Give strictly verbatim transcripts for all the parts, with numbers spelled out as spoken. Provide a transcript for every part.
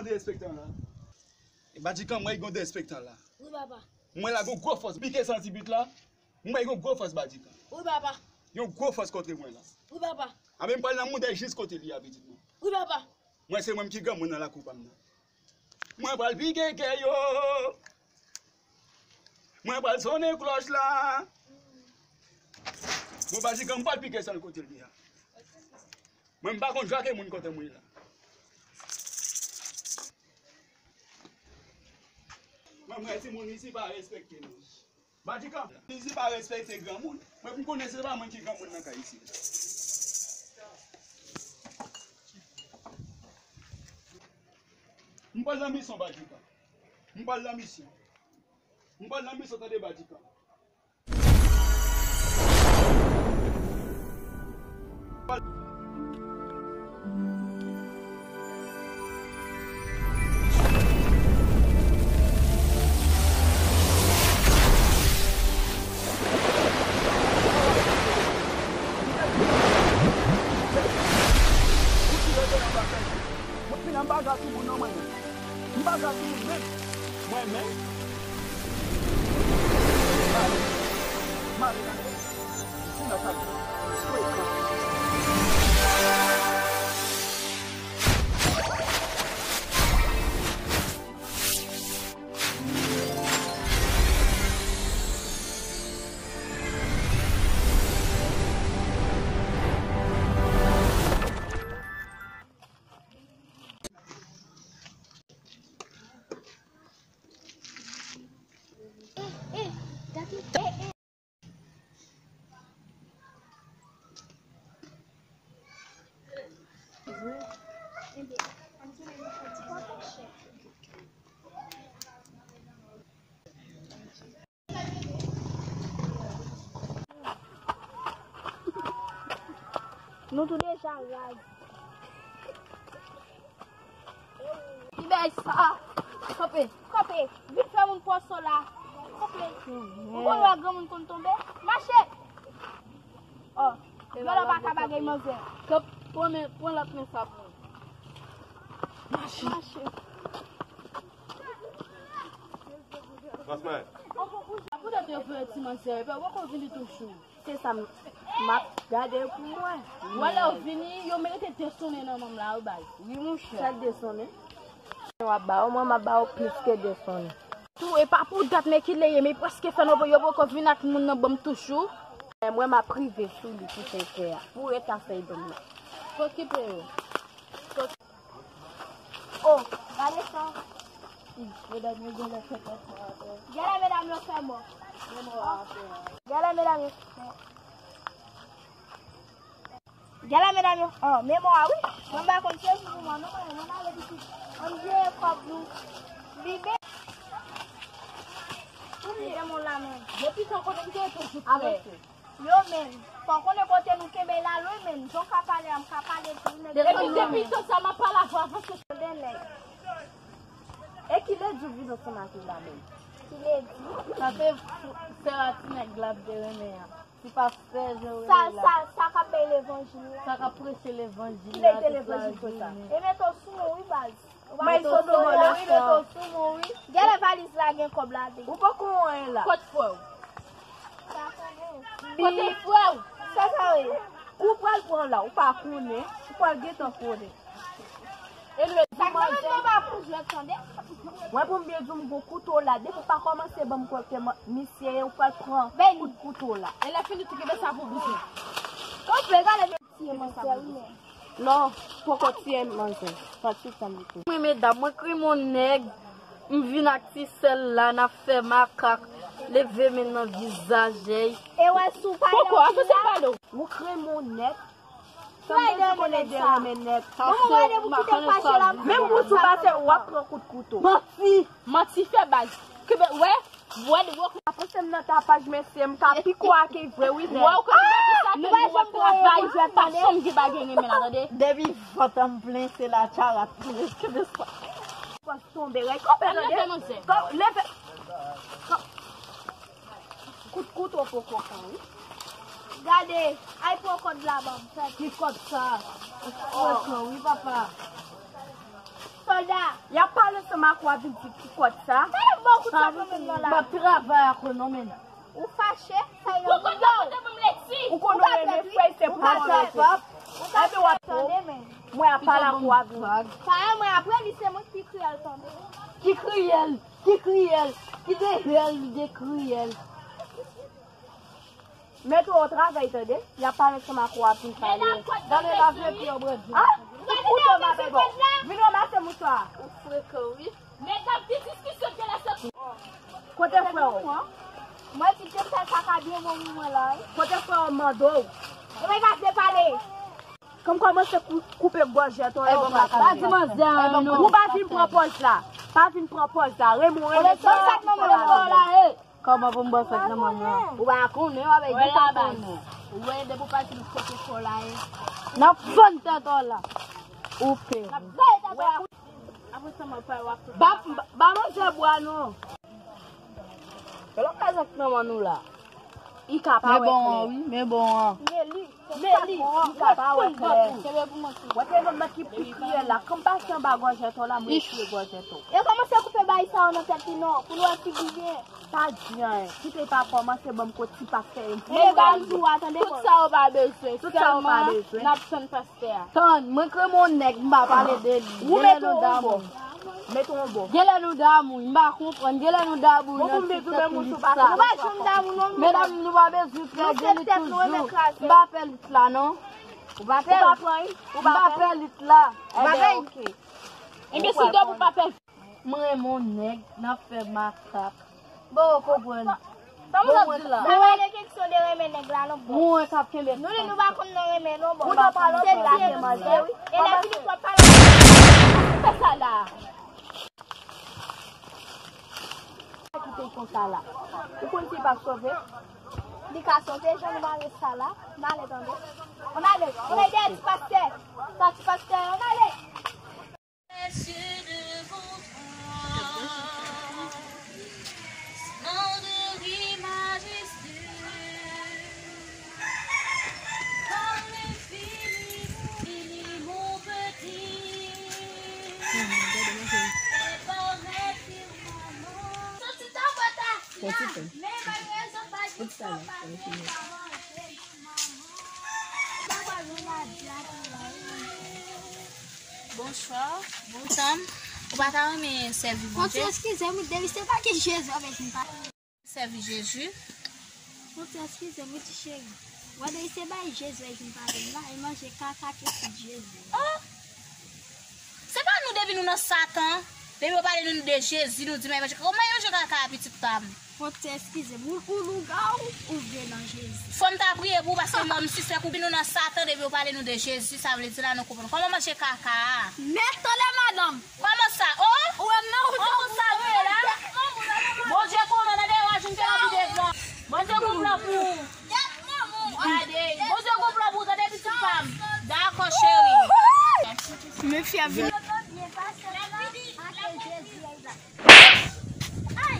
Derespektan la. E Badikan, mwen gen yon derespektan la. Wi, papa. Mwen la, gon gwo fòs. Pike santi bit la. Mwen gen yon gwo fòs, Badikan. Wi, papa. Yon gwo fòs kontre mwen la. Wi, papa. A, men m pral nan mouda jis kote li a, pitit mwen. Wi, papa. Mwen se mwen ki granmoun nan lakou pa m nan. Mwen pral pike kè yo. Mwen pral sonnen klòch la. Bon, Badikan, m pral pike san kote li a. Mwen, m pa konn jwake moun kote mwen la. Mwen, mwen, timoun isi pa respekte nou. Badikan, isi pa respekte granmoun. Mwen, m konnen se pa mwen ki granmoun nan kay isi. M pral nan misyon, Badikan. M pral nan misyon. M pral nan misyon, tande, Badikan. Mwen fin anba gras ou non, mwen menm. M pa ka viv menm. Mwen menm. Mare, mare, mare. Ti nan sa. Frekan. Nou tou deja raz. Li bay sa. Kanpe, kanpe. Vin fè moun pòso la. Kanpe. Ou konn wè granmoun konn tonbe? Mache. Oh, vyolè pa ka bagay manzè. Kanp, pran men, pran lòt men sa pou mwen. Mache. Mache. Franchman. Poutèt yo voye ti manzè, epi yo poko vini toujou. Se sa m, m ap gade pou mwen. Wè lè yo vini, yo merite desonnen nan men m la, wi, baz. Wi, monchè. Sa desonnen? W ap ba yo, mwen, m ap ba yo plis ke desonnen. Tou, e pa pou dat, men kilè ye, men prèske fè non, yo poko vin ak moun nan ban m toujou. Mwen, m ap rive sou li pou senkè a. Pou eta fèy ban m nan. Okipe yo. Oh, gade sa. Medam yo genlè fè kòb mò atè. Genlè medam yo fè mò. Men mò atè. Genlè medam yo fè mò. Genlè medam yo, oh, men mò a wi. Mwen pa konn se pou mò non, mwen, mwen ale pitit. Ann jere kòb nou. Bibe. Mete mò la men. Depi sa kote m te toujou prè. Yo menm, fò w konnen kote nou kenbe la lwen menm. Jan w ka pale a, m ka pale tou, nèg yo. Depi, depi tan sa m ap pale avè w, avanse. Tande nèg. E kilè di w vin ansanm ak nou la menm? Kilè di? Sa se sè a ti nèg la m te renmen an. Ti pastè Jan Rene la. Sa, sa, sa k ap bay levanjil la. Sa k ap preche levanjil la. Kilè te levanjil konsa? E mete w sou mwen wi baz. May Sodomò la. Genlè valiz la gen kòb ladan. Ou poko wè anyen la. Kot frè w? Kote frè w? Sa sa ye? Kou pral pran la, ou pa konnen. Ou pral gentan konnen. Sa k nan men mwen pa pou jwèt tande. Mwen pou m byen di w m gon kouto la. Depi w pa kòmanse ban m kwè ke misye ye, ou pral pran kout kouto la. E lè fini tou kenbe sa pou bouzen. Kanpe, gade. Tiye manzè wi men. Non, poko tiye manzè. Fati tanm li tou. Mwen medam, mwen kri mon nèg, m vin ak ti sèl la, n ap fè makak, leve men nan vizaj èy. E wè si w pa poko, avanse pale w. Ou kri mon nèg. Sa m te di konnen de renmen nèg. Menm bouch ou pase, w ap pran kout kouto. Manti. Manti fè baz. Kenbe, wè. Wè, wè. Avanse m nan tapaj, mesye, m ka piko ak vre, wi, men. Wè, ou konn bagay sa, nou pa janm travay, pa janm gen bagay renmen la, tande. Depi vant an m plen, se la tcharat, m rete de sa. Fòs tonbe, rèk, kanpe, tande. Leve, manzè. Leve. Kout kouto poko pran, wi. Gade, ay pran kòd la ban m, fè. Ki kòd sa? Ou frekan, wi, papa. Y ap pale ansanm ak ou, w ap vin di ki kòd sa. Tande bon kout sa pou mwen nan la. M ap travay ak ou non, men. Ou fache, sa yo. Ou konn yo kote pou m leti. Ou konn ou renmen frè, se pou ou leti. Epi w ap tande, men. Mwen ap pale ak ou, w ap vin. Pale mwen apre, li se mwen ki kriyèl, tande. Ki kriyèl, ki kriyèl, ki de rèl, de kriyèl. Mete w o travay, tande. Y ap pale ansanm ak ou, w ap vin pale. Gade la vye pye w brandi. Ah? Ou tonbe avè bon. Vin ranmase mouchwa. Ou frekan, wi. Mesdam, ti diskisyon te lese. Kote frè w? Mwen di ke fè sa ka byen bon pou mwen la, wi. Kote frè w, m mande w? E mwen pa vle pale. Kòm kòmanse kou-, koupe gòj jèt ou la, ou pa ka. Pa di manzè a non. Ou pa vin pran pòz la. Pa vin pran pòz la. Renmen w, renmen sa. Sa k nan men w la, e. Kòman pou m bò fèt nan mòn nan? Ou pa konnen, w ap gen pa konnen. Ou wè depi w pati nou kote fò la, e. N ap fann tèt ou la. Ou pè. Ba, ba manzè bwa non. Lòt kazak nan men nou la. I ka pa wè klè. Men bon an, wi, men bon an. Men li, men li, i ka pa wè klè. Wè te nonm nan ki pi kriyèl la. Kan m pase anba gòjèt ou la, m retire gòjèt ou. E kòmanse koupe bay sa yo nan tèt li non, pou l wè figi byen. Pa di anyen. Kite pa kòmanse ban m kot ti pastè yo. Men bay sou a, tande. Tout sa yo pa bezwen. Tout sa yo pa bezwen. N ap tann pastè a. Tann, mwen kreme yon nèg, m pa pale de li. Ou mete yon bò. Mete yon bò. Genlè nou damou, m pa konprann. Genlè nou damou nan ti tèt lit sa. Nou pa janm damou non. Medam, nou pa bezwen kreye lit toujou. M pa pè lit la non. Ou pa pè? Ou pa pè lit la. Ebyen, oke. Ebyen, si w pa pè. Mwen renmen yon nèg, n ap fè makak. Bon, ou konprann. Sa mwen ap di la? Sa pa de keksyon de renmen nèg la non, bòs. Mwen k ap kenbe. Nou li nou pa konn nan renmen non, bòs. Ou nan pale anpil la, manzè, wi. E lè fini, w ap pale. Fè sa la. Kite l konsa la. Ou konn si l pa sove? Li ka sove, jan nou mare sa la. M ale tande. On ale. On ale dèyè ti pastè. Sa ti pastè, on ale. Sur de vos bras, splendeur majestueuse, comme l'infini, mon petit, et par firmament. Soti ta bwata, men malgre sa pa di sa pa gen pa manje. Bonswa. Bonswa. Ou pa ta renmen sèvi Bondye? Fò ti eskize m wi, depi se pa gen Jezi, anben si m pa sèvi Jezi. Fò ti eskize m wi, ti cheri. Wè depi se bay Jezi, anben si m pa vin la, e manje kaka ki fout Jezi. Oh! Se pa nou depi nou nan Satan. Depi yo pale nou de Jezi, nou di men manje kaka. Kòman yo manje kaka a pitit pa m? Fò ti eskize m. Ou, ou lougawou, ou vle nan Jezi. Fò m ta priye pou ou paske mò m sispèk ou vin nou nan Satan depi yo pale nou de Jezi, sa vle di la nou konprann. Kòman manje kaka a? Mèt tande madanm. Kòman sa? Oh! Ou wè m nan ou. Oh, sa vre la? Bondye konnen nan dewa jwenn te anvi devan. Bondye konprann pou ou. Gade, Bondye gon plan pou ou tande pitit pa m. Dakò, cheri. Men fi a vin. Ay!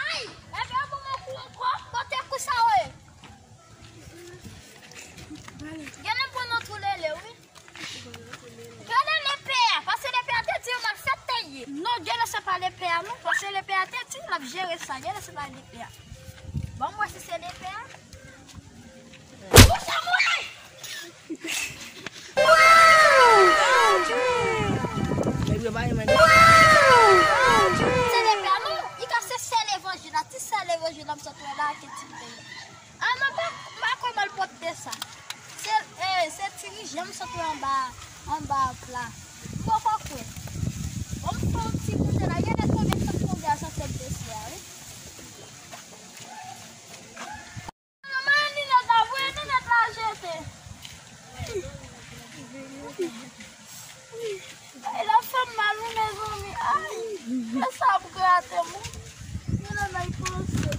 Ay! Ebyen, bon, mwen kou ankò. Kote kou sa yo ye? Gen nan pran nan tou lele, wi. Gade lepè a, paske lepè a te di yo n ap fè tèt ye. Non, genlè se pa lepè a non, paske lepè a te di l ap jere sa, genlè se pa lepè a. Ban m wè si se lepè a. Kouche mwen! Se lepè a non, li ka se sè levanjil la, ti sè levanjil la m sot wè la ke ti lepè a. Ah non, pa, pa kwè m al pote sa. Se, eh, se ti rijan m sot wè anba, anba pla. M poko kwè. Bon, m fè yon ti goute la. Genlè tonbe, m sot tonbe a san tèt bese a, wi. Manman, linèt la, voye linèt la jete. Ay, la fè m mal, wi, mezanmi. Ay, fè sa ap grate m, wi. Genlè nan y panse.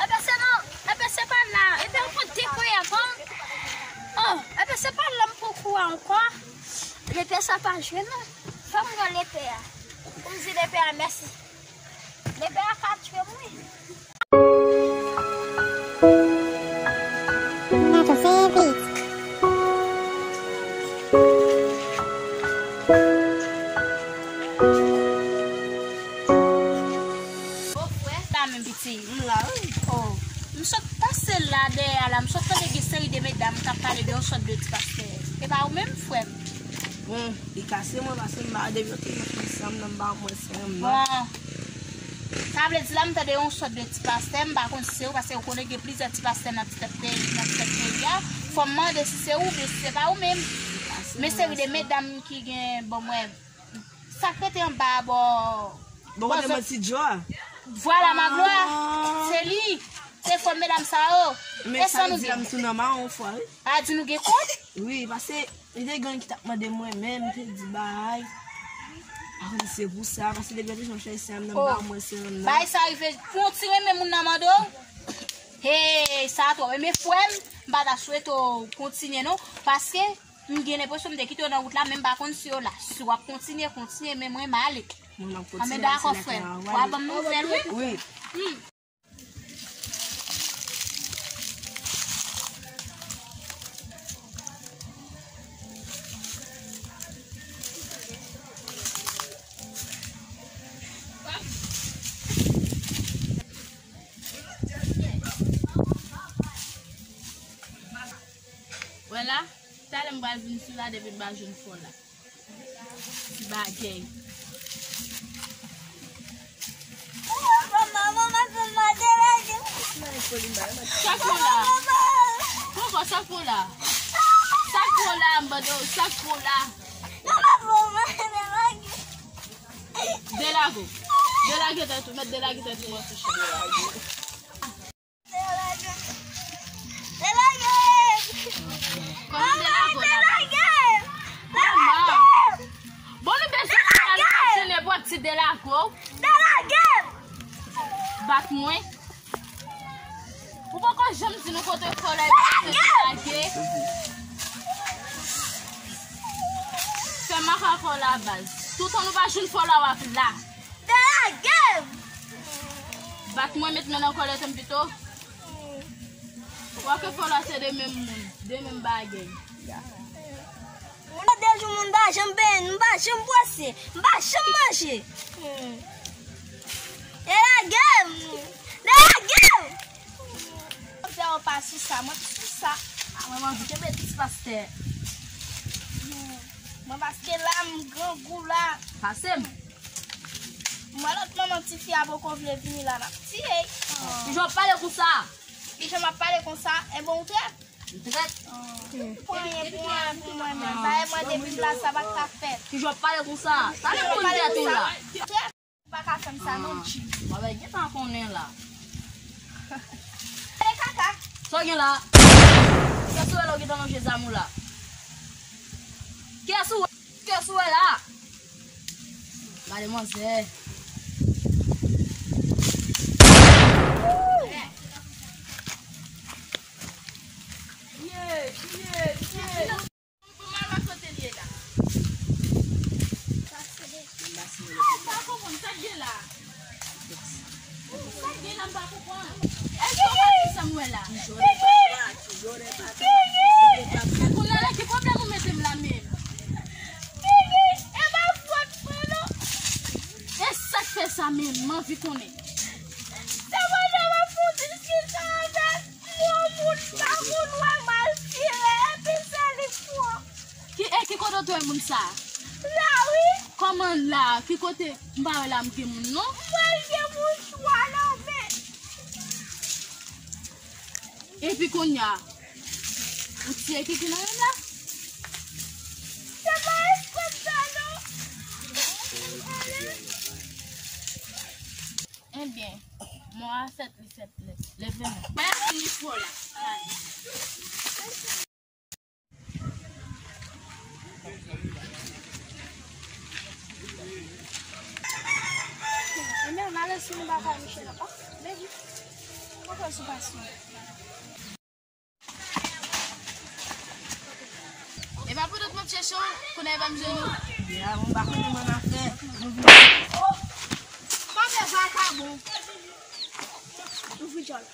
Ebyen, se nan, ebyen, se pa la. Ebyen, ou pran de kou avan. Oh, ebyen, se pa la m pran kou a ankò. Lepè sa pa jwe, non. Fè m pran lepè a. Pou m di lepè a mèsi. Lepè a ka tchwe m, wi. Mèt ou se vit. Li kase mwen paske m pa, depi yo te gen fisanm nan, m pa mwen se yon nan. Bon. Sa vle di la, m tande yon sòt de ti pastè, m pa konn si se ou, paske ou konnen gen plizyè ti pastè nan ti tèt peyi, nan ti tèt peyi a. Fò m mande si se ou, men si se pa ou menm. Men seri de medam ki gen, bon, mwen, sa k rete anba bò. Bon, kote mwen ti Djo a. Vwala, Maglwa. Se li. Se fò medam sa yo. Men sa vle di la, m tou nan mawon fwa, wi. A di nou gen kont? Wi, paske li te gen ki t ap mande mwen, men m te di bay. A, se pou sa, paske depi yo te janm chèche se yon nan ba mwen, se yon nan. Bay sa rive pou yon ti renmen moun nan mande w. Hey, sa twòp. Men frè m, m pa ta swete w kontinye non, paske m gen lenpresyon m te kite w nan wout la, men m pa konn si yo la. Si w ap kontinye, kontinye, men mwen m ale. Mwen m ap kontinye. Anben dakò, frè m. W a ban m nouvèl, wi. Wi. Hmm. Wè la, talè m pral vin sou la depi m pa jwenn fò la. Ti bagay. Sa k fè w la? Poko, sa k fè w la? Sa k fè w la, m mande w, sa k fè w la? Delage w. Delage tèt ou, mèt delage tèt ou, mwen touche. Delage! Kòman delage w la? Delage! Kòman? Bon, nou bezwen fè al mache nenpòt ti delage w. Delage! Bat mwen. Ou poko janm di nou kote fò la epi w ap fè delage. Fè makak w la baz. Toutan nou pa jwenn fò la w ap la. Delage m! Bat mwen, met men nan kòlèt m pito. Ou kwè ke fò la se de menm moun, de menm bagay. Mwen de jou moun pa janm benyen, m pa janm bwose, m pa janm manje. Delage m! Delage m! Sa yo pa sou sa, mwen sou sa. A, mwen anvi kenbe ti pastè. Mwen paske la, m grangou la. Pase m. Mwen lòt manman tifi a poko vle vini la, n ap tiye. Kijan w ap pale konsa? Kijan m ap pale konsa? Enben, ou trèt? M trèt. Ou pran anyen pou mwen, pou mwen menm. Bagay mwen depi m la, sa pa t ka fèt. Kijan w ap pale konsa? Pale pou tèt ou la. Ou pa ka fè m sa non, Jim. W ap gentan konnen la. Pale kaka. Sa w gen la? Kiyès ou wè la w gentan lonje zam ou la? Kiyès ou wè? Kiyès ou wè la? Mademoiselle. Pou m al wè kote l ye la. M pa konprann sa k gen la. Sa k gen la, m pa konprann. Èske w pa di sa m wè la? Kounye a la, ki pwoblèm ou mete m la menm? E pa fòt mwen non. E sa k fè sa menm? M anvi konnen. Se pandan m ap fè yon diskisyon avèk yon moun pa moun wè m al tire epi se li k pran. Ki, e ki kote w te wè moun sa? La wi. Kòman la? Ki kote? M pa wè la m gen moun non. M wè l gen mouchwa nan men. Epi kounye a, ou tiye Kiki nan menm la? Se pa espòt sa non. Ebyen, mò a fèt li fèt nèt. Leve men. Bay ap fini fò la. Ebyen, n ale sou nou bagay Michel. Oh, baby. Mwen kwè sou pasyon. E pa poutèt m ap chèche w, kounye a e pa m jwenn ou. Ya, mwen pa konnen mwen afè. Mwen vin. Oh! Pa fè vakabon. Ouvri djòl.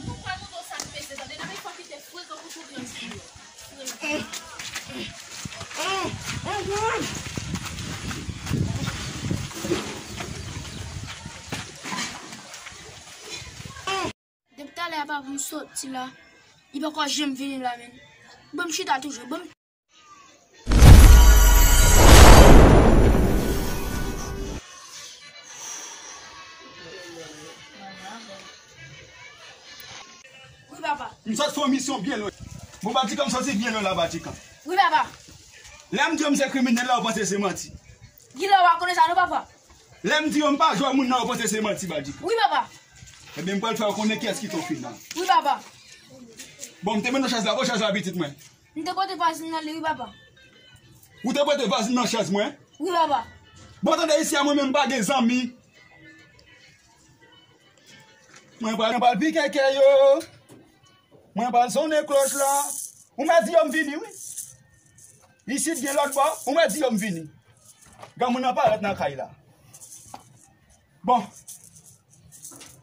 Mwen pral montre w sa k peze, tande, depi fò kite frekan pou touryans pou yo. Frekan. La pa pou m soti la. Li poko janm vini la, menm. Ban m chita toujou. Ban m Wi, papa. M sot fè yon misyon byen lwen. Bon, Badikan, m soti byen lwen la, Badikan. Wi, papa. Lè m di w m se kriminèl la, ou panse se manti. Kilè w a konnen sa non, papa? Lè m di w m pa jwe moun nan, ou panse se manti, Badikan. Wi, papa. Ebyen, m pral fè w konnen kiyès ki ton fi nan. Wi, papa. Bon, m te mennen chèz la, bon chèz la, pitit mwen. M te pote vazin nan li, wi, papa. Ou te pote vazin nan chèz mwen? Wi, papa. Bon, tande isi a, mwen menm m pa gen zanmi. Mwen pral, mwen pral pike kè yo. Mwen pral sonnen klòch la. Ou mèt di yo m vini, wi. Isit gen lòt bò. Ou mèt di yo m vini. Granmoun nan parèt nan kay la. Bon.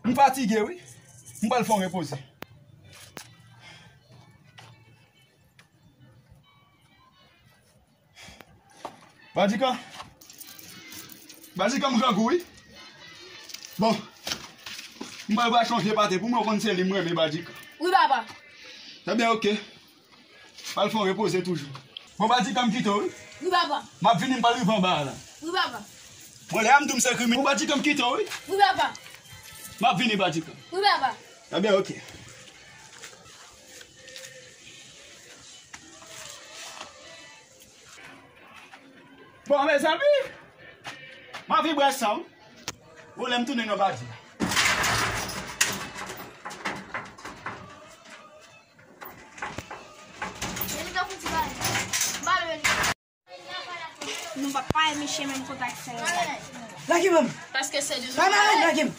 M fatige, wi. M pral fè yon repoze. Badikan. Badikan, m grangou, wi. Bon. M pral ba chonje pate pou mwen, ou konn se li m renmen, Badikan. Wi, papa. Ebyen, oke. Pral fè w repoze toujou. Bon, Badikan, m kite w, wi. Wi, papa. M ap vini, m pral rive anba a la. Wi, papa. Bon, lè a m di w m se kriminèl. Bon, Badikan, m kite w, wi. Wi, papa. M ap vini, Badikan. Wi, papa. Ebyen, oke. Bon, mezanmi, m anvi bwè san, wi. Bon, lè m tounen nan badi. Nou pa pa enmen chèmen kontak sa yo. Lage m. Paske se di. Pa mare, lage m.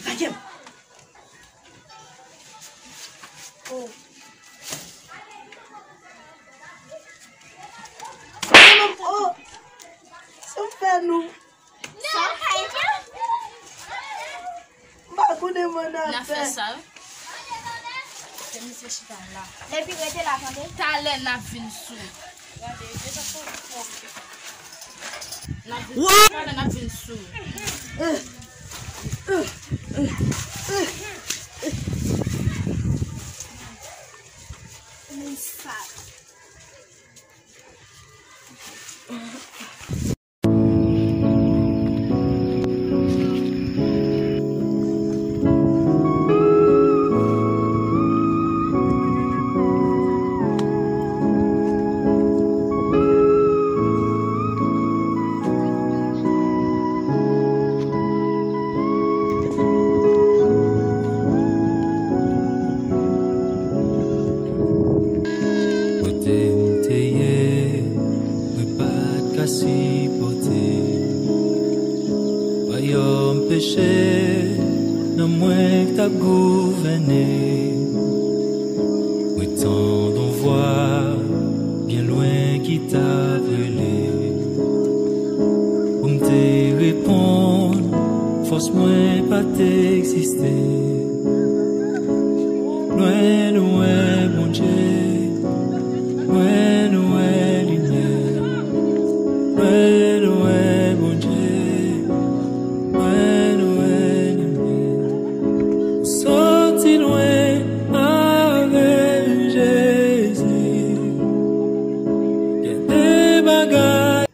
Lage m. Oh. Oh, sa w fè nou? Sa w fè? M pa konnen mwen nan fè sa, wi. Se misye chita la. Epi rete la, tande. Talè n ap vin sou. Gade, deja fò, fò. N ap vin sou. Talè n ap vin sou. Moun sal. Kote m te ye, mwen pa t ka sipòte. Wayòm peche, nan mwen k t ap gouvène. Mwen tande yon vwa byen lwen ki t ap rele. Pou m te reponn, fòs mwen pa t egziste. Lwen nou wè Bondye, lwen nou wè limyè, lwen nou wè Bondye, lwen nou wè limyè. Ou soti lwen avèk Jezi. Gen de bagay.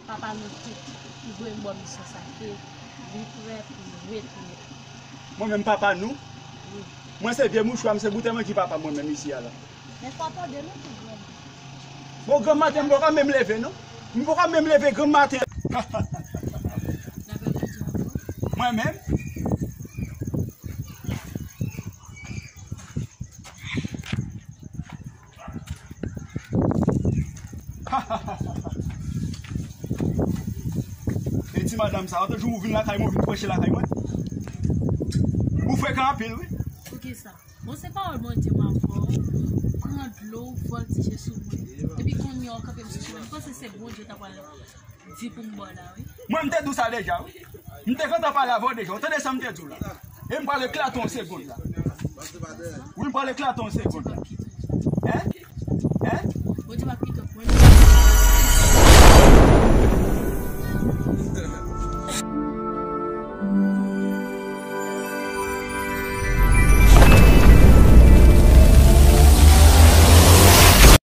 Papa nou tout, ki voye m bò misyon sa, ke li prè pou l retounen. Mwen menm papa nou? Wi. Mwen se vye mouchwa, m se boutèy mwen ki papa mwen menm isi a la. Men fò tande non pou granmoun. Bon, granmaten, m poko menm leve non. M poko menm leve granmaten. Mwen menm? E ti madanm sa, ou te jou ou vin lakay mwen, ou vin preche lakay mwen? Ou frekan anpil, wi. Poukisa? Bon, se pawòl Bondye m ap ba w. Pran dlo, vòltije sou mwen. Epi kounye a w kanpe m sou chemen. M panse se Bondye w ta pral di pou m ba w la, wi. Mwen, m te di w sa deja, wi. M te gentan pale avè w deja. Ou tande sa m te di w la? E m pral eklate w yon segonn la. Wi, m pral eklate w yon segonn la. Hein? Hein? Bondye p ap